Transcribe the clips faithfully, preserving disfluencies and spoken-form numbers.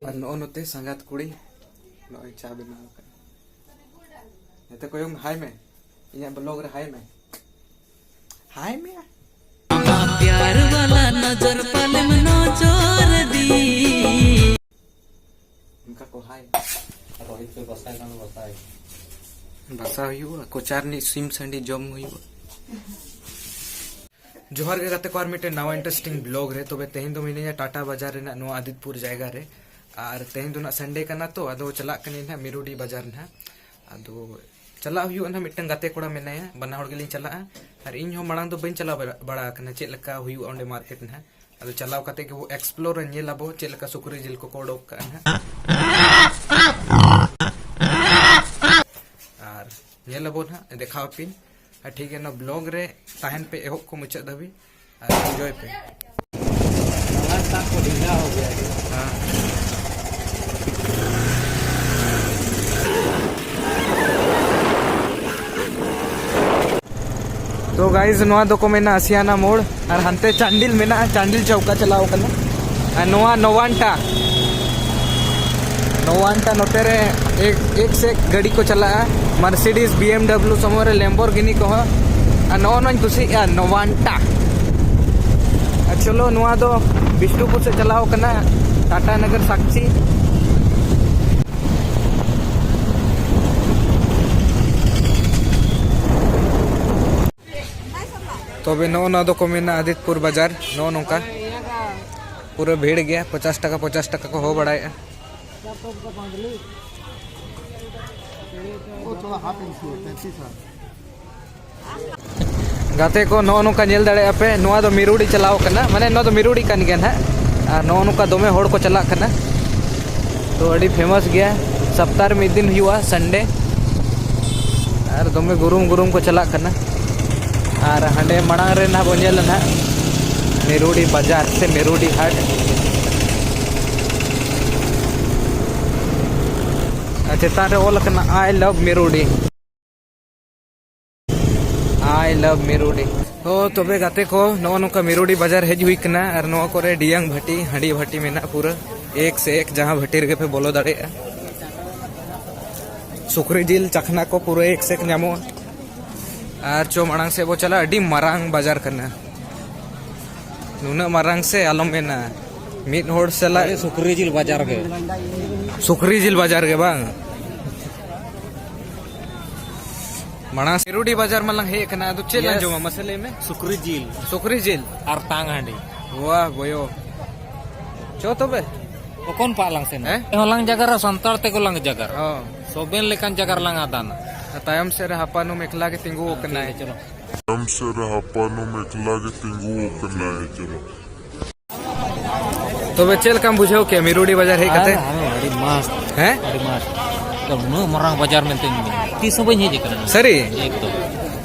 ᱟᱨ ᱱᱚᱜᱼᱚ ᱱᱚᱛᱮ ᱥᱟᱸᱜᱟᱛ ᱠᱩᱲᱤ ᱱᱚᱜᱼᱚᱭ ᱪᱟ ᱵᱮᱱᱟᱣ ᱟᱠᱟᱫ᱾ ᱱᱚᱛᱮ ᱠᱚᱭᱚᱜ ᱢᱮ, ᱦᱟᱭ ᱢᱮ, ᱤᱧᱟᱹᱜ ᱵᱞᱚᱜ ᱨᱮ ᱦᱟᱭ ᱢᱮ, ᱦᱟᱭ ᱢᱮ᱾ ᱟᱢᱟᱜ ᱯᱭᱟᱨ ᱣᱟᱞᱟ ᱱᱚᱡᱚᱨ ᱯᱟᱞᱮᱢ ᱱᱚᱡᱚᱨ ᱫᱤ᱾ ᱚᱱᱠᱟ ᱠᱚ ᱦᱟᱭ᱾ ᱟᱫᱚ ᱦᱚᱭᱛᱳ ᱵᱟᱥᱟᱭ ᱠᱷᱟᱱ ᱵᱟᱥᱟᱭ᱾ ᱵᱟᱥᱟ ᱦᱩᱭᱩᱜᱼᱟ, ᱠᱚᱪᱟ ᱨᱤᱱᱤᱡ ᱥᱤᱢ ᱥᱟᱺᱰᱤ ᱡᱚᱢ ᱦᱩᱭᱩᱜᱼᱟ᱾ ᱡᱚᱦᱟᱨ ᱜᱮ ᱜᱟᱛᱮ ᱠᱚ, ᱟᱨ ᱢᱤᱫᱴᱮᱱ ᱱᱟᱣᱟ interesting vlog ᱨᱮ᱾ ᱛᱚᱵᱮ ᱛᱮᱦᱮᱧ ᱫᱚ ᱢᱤᱱᱟᱹᱧᱟ ᱴᱟᱴᱟ ᱵᱟᱡᱟᱨ ᱨᱮᱱᱟᱜ ᱱᱚᱣᱟ ᱟᱫᱤᱛᱯᱩᱨ ᱡᱟᱭᱜᱟ ᱨᱮ᱾ ᱟᱨ ᱛᱮᱦᱮᱧ ᱫᱚ ᱱᱟᱜ Sunday ᱠᱟᱱᱟ, ᱛᱚ ᱟᱫᱚ ᱪᱟᱞᱟᱜ ᱠᱟᱹᱱᱟᱹᱧ ᱱᱟᱜ ᱢᱤᱨᱩᱰᱤ ᱵᱟᱡᱟᱨ ᱱᱟᱜ᱾ ᱟᱫᱚ ᱪᱟᱞᱟᱜ ᱦᱩᱭᱩᱜᱼᱟ ᱱᱟᱜ, ᱢᱤᱫᱴᱟᱝ ᱜᱟᱛᱮ ᱠᱚᱲᱟ ᱢᱮᱱᱟᱭᱟ, ᱵᱟᱱᱟ ᱦᱚᱲ ᱜᱮᱞᱤᱧ ᱪᱟᱞᱟᱜᱼᱟ᱾ ᱟᱨ ᱤᱧ ᱦᱚᱸ ᱢᱟᱲᱟᱝ ᱫᱚ ᱵᱟᱹᱧ ᱪᱟᱞᱟᱣ ᱵᱟᱲᱟ, ᱵᱟᱲᱟ ᱟᱠᱟᱱᱟ ᱪᱮᱫ ᱞᱮᱠᱟ ᱦᱩᱭᱩᱜᱼᱟ ᱚᱸᱰᱮ market ᱱᱟᱜ᱾ ᱟᱫᱚ ᱪᱟᱞᱟᱣ ᱠᱟᱛᱮ ᱜᱮᱵᱚ explore ᱧᱮᱞ ᱟᱵᱚ ᱪᱮᱫ ᱞᱮᱠᱟ ᱥᱩᱠᱨᱤ ᱡᱤᱞ ᱠᱚᱠᱚ ᱚᱰᱚᱠ ᱠᱟᱜᱼᱟ ᱱᱟᱜ᱾ ᱟᱨ ᱧᱮᱞ ᱟᱵᱚ ᱱᱟᱜ, ᱫᱮᱠᱷᱟᱣ ᱟᱯᱮᱧ᱾ ᱟᱨ ᱴᱷᱤᱠ ᱜᱮᱭᱟ, ᱱᱚᱣᱟ vlog ᱨᱮ ᱛᱟᱦᱮᱱ ᱯᱮ ᱮᱦᱚᱵ ᱠᱷᱚᱱ ᱢᱩᱪᱟᱹᱫ ᱫᱷᱟᱹᱵᱤᱡ ᱟᱨ enjoy ᱯᱮ᱾ ᱦᱮᱸ᱾ ᱛᱚ guys, ᱱᱚᱣᱟ ᱫᱚᱠᱚ ᱢᱮᱱᱟ ᱟᱥᱤᱭᱟᱱᱟ ᱢᱳᱲ, ᱟᱨ ᱦᱟᱱᱛᱮ ᱪᱟᱱᱰᱤᱞ ᱢᱮᱱᱟᱜᱼᱟ, ᱪᱟᱱᱰᱤᱞ ᱪᱚᱣᱠᱟ ᱪᱟᱞᱟᱣ ᱠᱟᱱᱟ᱾ ᱟᱨ ᱱᱚᱣᱟ ᱱᱚᱣᱟᱱᱴᱟ, ᱱᱚᱣᱟᱱᱴᱟ ᱱᱚᱛᱮ ᱨᱮ ᱮᱠ, ᱮᱠ ᱥᱮ ᱮᱠ ᱜᱟᱹᱰᱤ ᱠᱚ ᱪᱟᱞᱟᱜᱼᱟ, Mercedes, B M W, ᱥᱚᱢᱚᱭ ᱨᱮ Lamborghini ᱠᱚᱦᱚᱸ᱾ ᱟᱨ ᱱᱚᱜᱼᱚ ᱱᱚᱣᱟᱧ ᱠᱩᱥᱤᱭᱟᱜᱼᱟ, ᱱᱚᱣᱟᱱᱴᱟ᱾ ᱟᱨ ᱪᱚᱞᱚ, ᱱᱚᱣᱟ ᱫᱚ ᱵᱤᱥᱱᱩᱯᱩᱨ ᱥᱮᱫ ᱪᱟᱞᱟᱣ ᱠᱟᱱᱟ, ᱴᱟᱴᱟ ᱱᱚᱜᱚᱨ ᱥᱟᱠᱪᱤ᱾ ᱛᱚᱵᱮ ᱱᱚᱜᱼᱚ ᱱᱚᱣᱟ ᱫᱚᱠᱚ ᱢᱮᱱᱟ ᱟᱫᱤᱛᱯᱩᱨ ᱵᱟᱡᱟᱨ᱾ ᱱᱚᱜᱼᱚ ᱱᱚᱝᱠᱟ ᱯᱩᱨᱟᱹ ᱵᱷᱤᱲ ᱜᱮᱭᱟ, ᱯᱚᱪᱟᱥ ᱴᱟᱠᱟ, ᱯᱚᱪᱟᱥ ᱴᱟᱠᱟ ᱠᱚ ᱦᱚᱦᱚ ᱵᱟᱲᱟᱭᱮᱫᱼᱟ᱾ ᱜᱟᱛᱮ ᱠᱚ, ᱱᱚᱜᱼᱚ ᱱᱚᱝᱠᱟ ᱧᱮᱞ ᱫᱟᱲᱮᱭᱟᱜᱼᱟ ᱯᱮ, ᱱᱚᱣᱟ ᱫᱚ ᱢᱤᱨᱩᱰᱤ ᱪᱟᱞᱟᱣ ᱠᱟᱱᱟ, ᱢᱟᱱᱮ ᱱᱚᱣᱟ ᱫᱚ ᱢᱤᱨᱩᱰᱤ ᱠᱟᱱ ᱜᱮᱭᱟ ᱱᱟᱦᱟᱜ᱾ ᱟᱨ ᱱᱚᱜᱼᱚ ᱱᱚᱝᱠᱟ ᱫᱚᱢᱮ ᱦᱚᱲ ᱠᱚ ᱪᱟᱞᱟᱜ ᱠᱟᱱᱟ, ᱛᱚ ᱟᱹᱰᱤ famous ᱜᱮᱭᱟ, ᱥᱚᱯᱛᱟᱦᱚ ᱨᱮ ᱢᱤᱫ ᱫᱤᱱ ᱦᱩᱭᱩᱜᱼᱟ, Sunday᱾ ᱟᱨ ᱫᱚᱢᱮ ᱜᱩᱨᱩᱢ ᱜᱩᱨᱩᱢ ᱠᱚ ᱪᱟᱞᱟᱜ ᱠᱟᱱᱟ᱾ ᱟᱨ ᱦᱟᱸᱰᱮ ᱢᱟᱲᱟᱝ ᱨᱮ ᱱᱟᱦᱟᱜ ᱵᱚᱱ ᱧᱮᱞᱟ ᱱᱟᱦᱟᱜ ᱢᱤᱨᱩᱰᱤ ᱵᱟᱡᱟᱨ ᱥᱮ ᱢᱤᱨᱩᱰᱤ ᱦᱟᱴ᱾ ᱟᱨ ᱪᱮᱛᱟᱱ ᱨᱮ ᱚᱞ ᱟᱠᱟᱱᱟ, "I love ᱢᱤᱨᱩᱰᱤ, I love ᱢᱤᱨᱩᱰᱤ"᱾ ᱛᱚ ᱛᱚᱵᱮ ᱜᱟᱛᱮ ᱠᱚ, ᱱᱚᱜᱼᱚ ᱱᱚᱝᱠᱟ ᱢᱤᱨᱩᱰᱤ ᱵᱟᱡᱟᱨ ᱦᱮᱡ ᱦᱩᱭ ᱠᱟᱱᱟ᱾ ᱟᱨ ᱱᱚᱣᱟ ᱠᱚᱨᱮ ᱰᱤᱭᱟᱝ ᱵᱷᱟᱹᱴᱤ, ᱦᱟᱺᱰᱤ ᱵᱷᱟᱹᱴᱤ ᱢᱮᱱᱟᱜᱼᱟ ᱯᱩᱨᱟᱹ᱾ ᱮᱠ ᱥᱮ ᱮᱠ, ᱡᱟᱦᱟᱸ ᱵᱷᱟᱹᱴᱤ ᱨᱮᱜᱮ ᱯᱮ ᱵᱚᱞᱚ ᱫᱟᱲᱮᱭᱟᱜᱼᱟ᱾ ᱥᱩᱠᱨᱤ ᱡᱤᱞ ᱪᱟᱠᱷᱱᱟ ᱠᱚ ᱯᱩᱨᱟᱹ ᱮᱠ ᱥᱮ ᱮᱠ ᱧᱟᱢᱚᱜᱼᱟ᱾ ᱟᱨ ᱪᱚ ᱢᱟᱲᱟᱝ ᱥᱮᱫ ᱵᱚ ᱪᱟᱞᱟᱜᱼᱟ, ᱟᱹᱰᱤ ᱢᱟᱨᱟᱝ ᱵᱟᱡᱟᱨ ᱠᱟᱱᱟ᱾ ᱱᱩᱱᱟᱹᱜ ᱢᱟᱨᱟᱝ ᱥᱮ ᱟᱞᱚᱢ ᱢᱮᱱᱟ, ᱢᱤᱫ ᱦᱚᱲ ᱥᱟᱞᱟᱜ ᱥᱩᱠᱨᱤ ᱡᱤᱞ ᱵᱟᱡᱟᱨ ᱜᱮ᱾ ᱥᱩᱠᱨᱤ ᱡᱤᱞ ᱵᱟᱡᱟᱨ ᱜᱮ ᱵᱟᱝ? ᱢᱟᱲᱟᱝ ᱥᱮᱨᱩᱰᱤ ᱵᱟᱡᱟᱨ ᱢᱟᱞᱟᱝ ᱦᱮᱡ ᱟᱠᱟᱱᱟ, ᱟᱫᱚ ᱪᱮᱫ ᱞᱟᱝ ᱡᱚᱢᱟ ᱢᱟᱥᱮ ᱞᱟᱹᱭ ᱢᱮ? ᱥᱩᱠᱨᱤ ᱡᱤᱞ᱾ ᱥᱩᱠᱨᱤ ᱡᱤᱞ? ᱟᱨ ᱛᱟᱝ ᱦᱟᱺᱰᱤ᱾ ᱣᱟᱦ ᱵᱚᱭᱚ, ᱪᱚ ᱛᱚᱵᱮ᱾ ᱚᱠᱚᱱ ᱯᱟᱜ ᱞᱟᱝ ᱥᱮᱱᱟ? ᱦᱮᱸ? ᱦᱚᱸ ᱞᱟᱝ ᱡᱟᱜᱟᱨᱟ, ᱥᱟᱱᱛᱟᱲ ᱛᱮᱠᱚ ᱞᱟᱝ ᱡᱟᱜᱟᱨᱟ᱾ ᱦᱚᱸ᱾ ᱥᱚᱵᱮᱱ ᱞᱮᱠᱟᱱ ᱡᱟᱜᱟᱨ ᱞᱟᱝ ᱟᱫᱟᱱᱟ᱾ ᱛᱟᱭᱚᱢ ᱥᱮᱫ ᱨᱮ ᱦᱟᱯᱟᱱᱩᱢ ᱮᱠᱞᱟ ᱜᱮ ᱛᱤᱸᱜᱩ ᱟᱠᱟᱱᱟᱭ᱾ ᱴᱷᱤᱠ ᱜᱮᱭᱟ, ᱪᱚᱞᱚ᱾ ᱛᱟᱭᱚᱢ ᱥᱮᱫ ᱨᱮ ᱦᱟᱯᱟᱱᱩᱢ ᱮᱠᱞᱟ ᱜᱮ ᱛᱤᱸᱜᱩ ᱟᱠᱟᱱᱟᱭ᱾ ᱪᱚᱞᱚ᱾ ᱛᱚᱵᱮ ᱪᱮᱫ ᱞᱮᱠᱟᱢ ᱵᱩᱡᱷᱟᱹᱣ ᱠᱮᱜᱼᱟ ᱢᱤᱨᱩᱰᱤ ᱵᱟᱡᱟᱨ ᱦᱮᱡ ᱠᱟᱛᱮ? ᱟᱨ, ᱟᱨ ᱟᱹᱰᱤ ᱢᱚᱡᱽ᱾ ᱦᱮᱸ? ᱟᱹᱰᱤ ᱢᱚᱡᱽ᱾ ᱛᱚ, ᱩᱱᱟᱹᱜ ᱢᱟᱨᱟᱝ ᱵᱟᱡᱟᱨ ᱢᱮᱱᱛᱮᱧ ᱛᱤᱥ ᱦᱚᱸ ᱵᱟᱹᱧ ᱦᱮᱡ ᱟᱠᱟᱱᱟ᱾ ᱥᱟᱹᱨᱤ? ᱮᱠᱫᱚᱢ᱾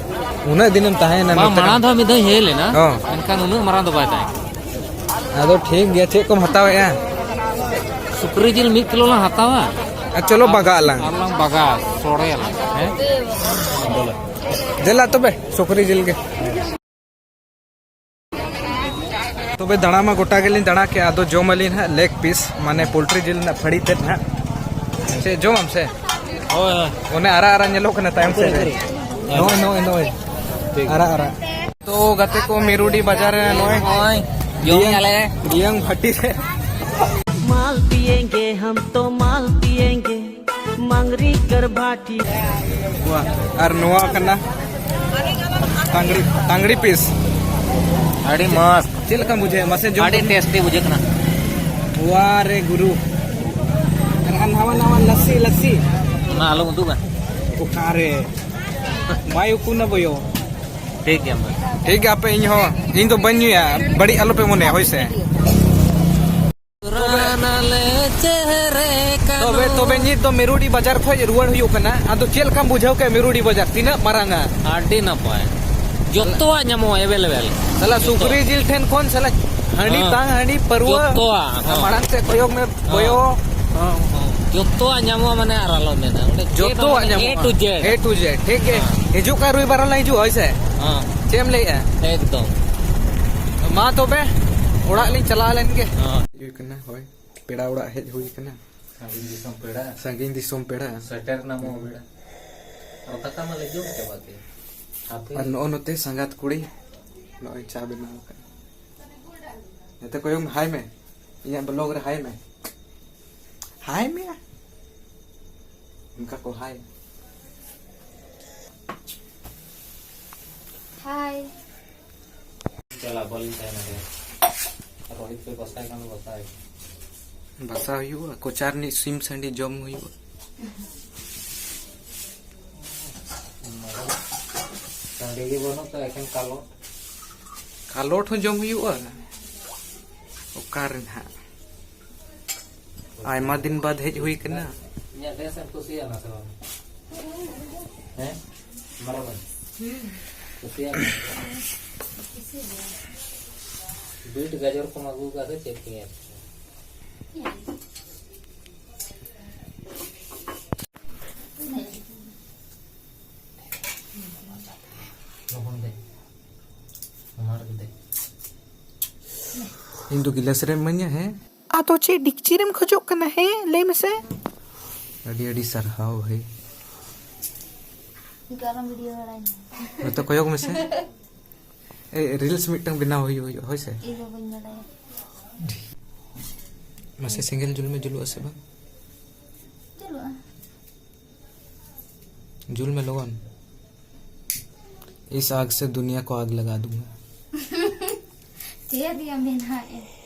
ᱩᱱᱟᱹᱜ ᱫᱤᱱᱮᱢ ᱛᱟᱦᱮᱸᱭᱮᱱᱟ ᱵᱟᱝ, ᱱᱚᱛᱮ ᱢᱟᱲᱟᱝ ᱨᱮ? ᱫᱚ ᱢᱤᱫ ᱫᱷᱟᱣ ᱤᱧ ᱦᱮᱡ ᱞᱮᱱᱟ, ᱦᱚᱸ᱾ ᱢᱮᱱᱠᱷᱟᱱ ᱩᱱᱟᱹᱜ ᱢᱟᱨᱟᱝ ᱫᱚ ᱵᱟᱭ ᱛᱟᱦᱮᱸ ᱠᱟᱱᱟ᱾ ᱟᱫᱚ ᱴᱷᱤᱠ ᱜᱮᱭᱟ, ᱪᱮᱫ ᱠᱚᱢ ᱦᱟᱛᱟᱣᱮᱜᱼᱟ? ᱥᱩᱠᱨᱤ ᱡᱤᱞ ᱢᱤᱫ ᱠᱤᱞᱳ ᱞᱟᱝ ᱦᱟᱛᱟᱣᱟ᱾ ᱟᱨ ᱪᱚᱞᱚ ᱵᱟᱜᱟᱜ ᱟᱞᱟᱝ᱾ ᱟᱨ ᱞᱟᱝ ᱵᱟᱜᱟᱜᱼᱟ, ᱥᱚᱲᱮᱭᱟᱞᱟᱝ᱾ ᱦᱮᱸ? ᱫᱮᱞᱟ ᱛᱚᱵᱮ, ᱥᱩᱠᱨᱤ ᱡᱤᱞ ᱜᱮ᱾ ᱛᱚᱵᱮ ᱫᱟᱬᱟ ᱢᱟ ᱜᱚᱴᱟ ᱜᱮᱞᱤᱧ ᱫᱟᱬᱟ ᱠᱮᱜᱼᱟ, ᱟᱫᱚ ᱡᱚᱢ ᱟᱹᱞᱤᱧ ᱦᱟᱸᱜ ᱞᱮᱜᱽ ᱯᱤᱥ, ᱢᱟᱱᱮ ᱯᱳᱞᱴᱨᱤ ᱡᱤᱞ ᱨᱮᱱᱟᱜ ᱯᱷᱟᱹᱲᱤ ᱛᱮᱫ ᱦᱟᱸᱜ᱾ ᱪᱮᱫ ᱡᱚᱢᱟᱢ ᱥᱮ? ᱦᱳᱭ, ᱦᱳᱭ᱾ ᱚᱱᱮ ᱟᱨᱟᱜ ᱟᱨᱟᱜ ᱧᱮᱞᱚᱜ ᱠᱟᱱᱟ ᱛᱟᱭᱚᱢ ᱥᱮᱫ ᱨᱮ᱾ ᱦᱳᱭ᱾ ᱱᱚᱜᱼᱚᱭ, ᱱᱚᱜᱼᱚᱭ, ᱱᱚᱜᱼᱚᱭ᱾ ᱴᱷᱤᱠ᱾ ᱟᱨᱟᱜ ᱟᱨᱟᱜ᱾ ᱛᱚ ᱜᱟᱛᱮ ᱠᱚ, ᱢᱤᱨᱩᱰᱤ ᱵᱟᱡᱟᱨ ᱨᱮ ᱱᱚᱜᱼᱚᱭ ᱱᱚᱜᱼᱚᱭ ᱡᱚᱢ ᱵᱤᱭᱟᱝ, ᱮᱫᱟᱞᱮ᱾ ᱵᱤᱭᱟᱝ ᱵᱷᱟᱴᱤ ᱨᱮ᱾ माल पिएंगे हम तो माल पिएंगे, मांगरी कर भाटी। ᱟᱨ ᱱᱚᱣᱟ ᱠᱟᱱᱟ ᱛᱟᱝᱜᱲᱤ, ᱛᱟᱝᱜᱲᱤ ᱯᱤᱥ᱾ ᱟᱹᱰᱤ ᱢᱚᱡᱽ᱾ ᱪᱮᱫ ᱞᱮᱠᱟᱢ ᱵᱩᱡᱷᱟᱹᱣᱟ? ᱢᱟᱥᱮ ᱡᱚᱢ ᱟᱹᱰᱤ ᱢᱮ᱾ ᱴᱮᱥᱴᱤ ᱵᱩᱡᱷᱟᱹᱜ ᱠᱟᱱᱟ᱾ ᱣᱟ ᱨᱮ ᱜᱩᱨᱩ᱾ ᱟᱨ ᱱᱟᱣᱟ ᱱᱟᱣᱟ ᱞᱟᱥᱥᱤ, ᱞᱟᱥᱥᱤ᱾ ᱚᱱᱟ ᱟᱞᱚᱢ ᱩᱫᱩᱜᱟ᱾ ᱚᱠᱟᱨᱮ? ᱵᱟᱭ ᱩᱠᱩᱱᱟ ᱵᱚᱭᱚ᱾ ᱴᱷᱤᱠ ᱜᱮᱭᱟ, ᱢᱟ᱾ ᱴᱷᱤᱠ ᱜᱮᱭᱟ, ᱟᱯᱮ ᱤᱧ ᱦᱚᱸ, ᱤᱧ ᱫᱚ ᱵᱟᱹᱧ ᱧᱩᱭᱟ, ᱵᱟᱹᱲᱤᱡ ᱟᱞᱚᱯᱮ ᱢᱚᱱᱮᱭᱟ, ᱦᱳᱭ ᱥᱮ? ᱛᱚᱵᱮ, ᱛᱚᱵᱮ ᱱᱤᱛ ᱫᱚ ᱢᱤᱨᱩᱰᱤ ᱵᱟᱡᱟᱨ ᱠᱷᱚᱡ ᱨᱩᱣᱟᱹᱲ ᱦᱩᱭᱩᱜ ᱠᱟᱱᱟ᱾ ᱟᱫᱚ ᱪᱮᱫ ᱞᱮᱠᱟᱢ ᱵᱩᱡᱷᱟᱹᱣ ᱠᱮᱫ ᱢᱤᱨᱩᱰᱤ ᱵᱟᱡᱟᱨ? ᱛᱤᱱᱟᱹᱜ ᱢᱟᱨᱟᱝᱟ? ᱟᱹᱰᱤ ᱱᱟᱯᱟᱭ᱾ ᱡᱚᱛᱚᱣᱟᱜ ᱧᱟᱢᱚᱜᱼᱟ, ᱮᱵᱮᱞᱮᱵᱮᱞ᱾ ᱥᱟᱞᱟ ᱡᱚᱛᱚ᱾ ᱥᱩᱠᱨᱤ ᱡᱤᱞ ᱴᱷᱮᱱ ᱠᱷᱚᱱ ᱥᱟᱞᱟ ᱦᱟᱺᱰᱤ, ᱦᱮᱸ᱾ ᱛᱟᱝ ᱦᱟᱺᱰᱤ, ᱯᱟᱹᱨᱣᱟᱹ᱾ ᱡᱚᱛᱚᱣᱟᱜ, ᱦᱮᱸ᱾ ᱢᱟᱲᱟᱝ ᱥᱮᱫ ᱠᱚᱭᱚᱜ ᱢᱮ, ᱦᱮᱸ᱾ ᱵᱚᱭᱚ᱾ ᱦᱮᱸ᱾ ᱡᱚᱛᱚᱣᱟᱜ ᱧᱟᱢᱚᱜᱼᱟ, ᱢᱟᱱᱮ ᱟᱨ ᱟᱞᱚᱢ ᱢᱮᱱᱟ᱾ ᱚᱸᱰᱮ ᱪᱮᱫ ᱦᱚᱸ ᱡᱚᱛᱚᱣᱟᱜ ᱢᱟᱱᱮ ᱧᱟᱢᱚᱜᱼᱟ᱾ A to Z᱾ A to Z, ᱴᱷᱤᱠ ᱜᱮ᱾ ᱦᱮᱸ᱾ ᱦᱤᱡᱩᱜ ᱠᱟᱱ ᱨᱚᱵᱤᱵᱟᱨ ᱦᱚᱸᱞᱮ ᱦᱤᱡᱩᱜᱼᱟ, ᱦᱳᱭ ᱥᱮ? ᱦᱮᱸ᱾ ᱪᱮᱫ ᱮᱢ ᱞᱟᱹᱭᱮᱜᱼᱟ? ᱮᱠᱫᱚᱢ᱾ ᱢᱟ ᱛᱚᱵᱮ, ᱚᱲᱟᱜ ᱞᱤᱧ ᱪᱟᱞᱟᱣ ᱞᱮᱱ ᱜᱮ᱾ ᱦᱮᱸ᱾ ᱦᱩᱭᱩᱜ ᱠᱟᱱᱟ, ᱦᱳᱭ᱾ ᱯᱮᱲᱟ ᱚᱲᱟᱜ ᱦᱮᱡ ᱦᱩᱭ ᱠᱟᱱᱟ᱾ ᱥᱟᱺᱜᱤᱧ ᱫᱤᱥᱚᱢ ᱯᱮᱲᱟ᱾ ᱥᱟᱺᱜᱤᱧ ᱫᱤᱥᱚᱢ ᱯᱮᱲᱟ᱾ ᱥᱮᱴᱮᱨ ᱱᱟᱢᱚ ᱵᱮᱲᱟ᱾ ᱟᱨ ᱫᱟᱠᱟ ᱢᱟᱞᱮ ᱡᱚᱢ ᱪᱟᱵᱟ ᱠᱮᱫ᱾ ᱦᱟᱯᱮ᱾ ᱟᱨ ᱱᱚᱜᱼᱚ ᱱᱚᱛᱮ ᱥᱟᱸᱜᱟᱛ ᱠᱩᱲᱤ ᱱᱚᱜᱼᱚᱭ ᱪᱟ ᱵᱮᱱᱟᱣ ᱟᱠᱟᱫ᱾ ᱱᱚᱛᱮ ᱠᱚᱭᱚᱜ ᱢᱮ, ᱦᱟᱭ ᱢᱮ᱾ ᱤᱧᱟᱹᱜ ᱵᱞᱚᱜ ᱨᱮ ᱦᱟᱭ ᱢᱮ᱾ ᱦᱟᱭ ᱢᱮ᱾ ᱚᱱᱠᱟ ᱠᱚ ᱦᱟᱭ᱾ ᱦᱟᱭ᱾ ᱪᱟᱞᱟᱜ ᱵᱟᱹᱞᱤᱧ ᱛᱟᱦᱮᱱᱟ ᱰᱷᱮᱨ᱾ ᱨᱚᱦᱤᱛ ᱯᱮ ᱵᱟᱥᱟᱭ ᱠᱷᱟᱱ ᱫᱚ ᱵᱟᱥᱟᱭ᱾ ᱵᱟᱥᱟ ᱦᱩᱭᱩᱜᱼᱟ, ᱠᱚᱪᱟ ᱨᱤᱱᱤᱡ ᱥᱤᱢ ᱥᱟᱺᱰᱤ ᱡᱚᱢ ᱦᱩᱭᱩᱜᱼᱟ᱾ ᱥᱟᱺᱰᱤ ᱜᱮ ᱵᱟᱹᱱᱩᱜ ᱛᱚ, ᱮᱠᱷᱮᱱ ᱠᱟᱞᱚᱴ᱾ ᱠᱟᱞᱚᱴ ᱦᱚᱸ ᱡᱚᱢ ᱦᱩᱭᱩᱜᱼᱟ᱾ ᱚᱠᱟᱨᱮ ᱱᱟᱦᱟᱜ? ᱟᱭᱢᱟ ᱫᱤᱱ ᱵᱟᱫ ᱦᱮᱡ ᱦᱩᱭ ᱠᱟᱱᱟ᱾ ᱤᱧᱟᱹᱜ ᱰᱨᱮᱥ ᱮᱢ ᱠᱩᱥᱤᱭᱟᱜᱼᱟ ᱥᱮ ᱵᱟᱝ? ᱦᱮᱸ? ᱢᱟᱨᱟᱝ ᱵᱟᱹᱵᱩ? ᱠᱩᱥᱤᱭᱟᱜ ᱠᱟᱱᱟ? ᱵᱤᱴ ᱜᱟᱡᱚᱨ ᱠᱚᱢ ᱟᱹᱜᱩ ᱠᱟᱜ ᱥᱮ ᱪᱮᱫ ᱠᱚ ᱧᱮᱞ? ᱞᱚᱜᱚᱱ ᱫᱮ᱾ ᱚᱱᱟ ᱨᱮᱜᱮ ᱫᱮ᱾ ᱤᱧ ᱫᱚ ᱜᱤᱞᱟᱹᱥ ᱨᱮᱢ ᱤᱢᱟᱹᱧᱟ, ᱦᱮᱸ? ᱟᱫᱚ ᱪᱮᱫ ᱰᱤᱠᱪᱤ ᱨᱮᱢ ᱠᱷᱚᱡᱚᱜ ᱠᱟᱱᱟ, ᱦᱮᱸ? ᱞᱟᱹᱭ ᱢᱮᱥᱮ᱾ ᱟᱹᱰᱤ ᱟᱹᱰᱤ ᱥᱟᱨᱦᱟᱣ ᱵᱷᱟᱹᱭ᱾ ᱜᱟᱨᱚᱢ ᱵᱷᱤᱰᱤᱭᱳ ᱵᱟᱲᱟᱭ ᱢᱮ᱾ ᱱᱚᱛᱮ ᱠᱚᱭᱚᱜ ᱢᱮᱥᱮ᱾ ᱮ, ᱨᱤᱞᱥ ᱢᱤᱫᱴᱟᱝ ᱵᱮᱱᱟᱣ ᱦᱩᱭᱩᱜ, ᱦᱩᱭᱩᱜᱼᱟ, ᱦᱳᱭ ᱥᱮ? ᱤᱧ ᱫᱚ ᱵᱟᱹᱧ ᱵᱟᱲᱟᱭᱟ᱾ ᱢᱟᱥᱮ ᱥᱮᱸᱜᱮᱞ ᱡᱩᱞ ᱢᱮ, ᱡᱩᱞᱩᱜᱼᱟ ᱥᱮ ᱵᱟᱝ? ᱪᱟᱹᱞᱩᱜᱼᱟ᱾ ᱡᱩᱞ ᱢᱮ ᱞᱚᱜᱚᱱ᱾ इस आग से दुनिया को आग लगा दूंगा। ᱪᱮᱫ ᱭᱟ ᱢᱮᱱᱟᱜᱼᱟ?